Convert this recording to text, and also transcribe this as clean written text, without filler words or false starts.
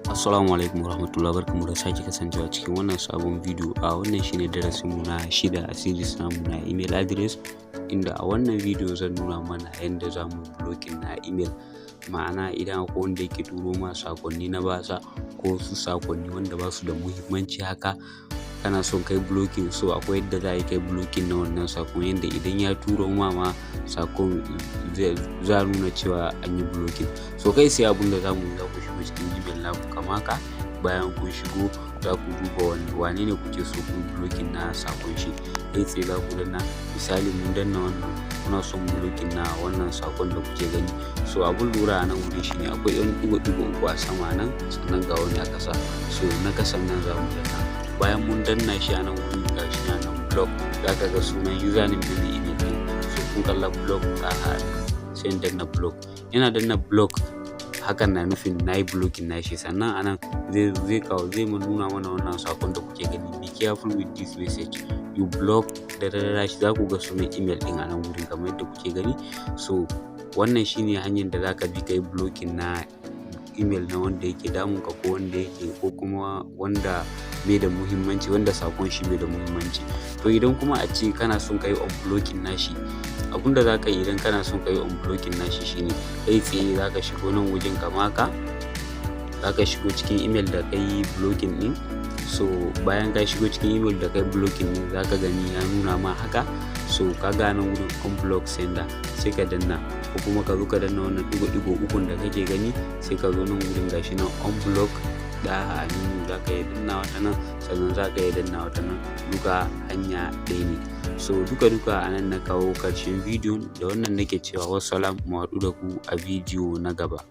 Assalamu alaikum warahmatullahi, barkanmu da sake kasancewa cikin wannan sabon bidiyo. A wannan shine darasinmu na shida a series namu na email address, inda a wannan bidiyo zan nuna mana yadda za mu blocking na email. Ma'ana, idan akwai wanda yake turo ma sakonni na batsa ko su sakonni wanda ba su da muhimmanci haka, kana son kai blocking, so akwai yadda za a yi kai blocking na wannan sakon, yadda idan ya turo ma sakon za a nuna cewa an yi blocking. So kai sai abun da za mu yi, za ku shigo cikin Gmail naku kamar haka. Bayan kun shigo, za ku duba wane ne kuke so ku blocking na sakon shi. Kai tsaye za ku danna, misali mun danna wannan, muna son blocking na wannan sakon da kuke gani. So abun lura a nan wurin shine akwai ɗan ɗigo-ɗigo uku a sama nan, sannan ga wani a ƙasa. So na ƙasan nan za mu danna. Bayan mun danna shi, a nan wurin ga shi nan block, za ka ga sunan username ɗin email ɗin. So kun kalla, block a, sai in danna block. Ina danna block, hakan na nufin na yi blocking na shi. Sannan anan zai kawo, zai nuna mana wannan sakon da kuke gani, "Be careful with this message, you block da da shi." Za ku ga sunan email ɗin a nan wurin kamar yadda kuke gani. So wannan shine hanyar da za ka bi ka yi blocking na email na wanda yake damun ka, ko wanda yake, ko kuma wanda bai da muhimmanci, wanda sakon shi bai da muhimmanci. To idan kuma a ce kana son ka yi unblocking nashi, abun da za ka yi idan kana son ka yi unblocking nashi shine kai tsaye za ka shigo nan wajen kamar haka, za ka shigo cikin email da ka yi blocking ɗin. So bayan ka shigo cikin email da ka yi blocking ɗin, za ka gani ya nuna ma haka. So ka ga nan wurin unblock sender, sai ka danna, ko kuma ka zo ka danna wannan ɗigo-ɗigo ukun da kake gani, sai ka zo nan wurin, gashi nan unblock da Aminu. Za ka iya danna wata nan, sannan za ka iya danna wata nan, duka hanya ɗaya ne. So duka duka a nan na kawo ƙarshen bidiyon. Da wannan nake cewa wassalam, mu haɗu da ku a bidiyo na gaba.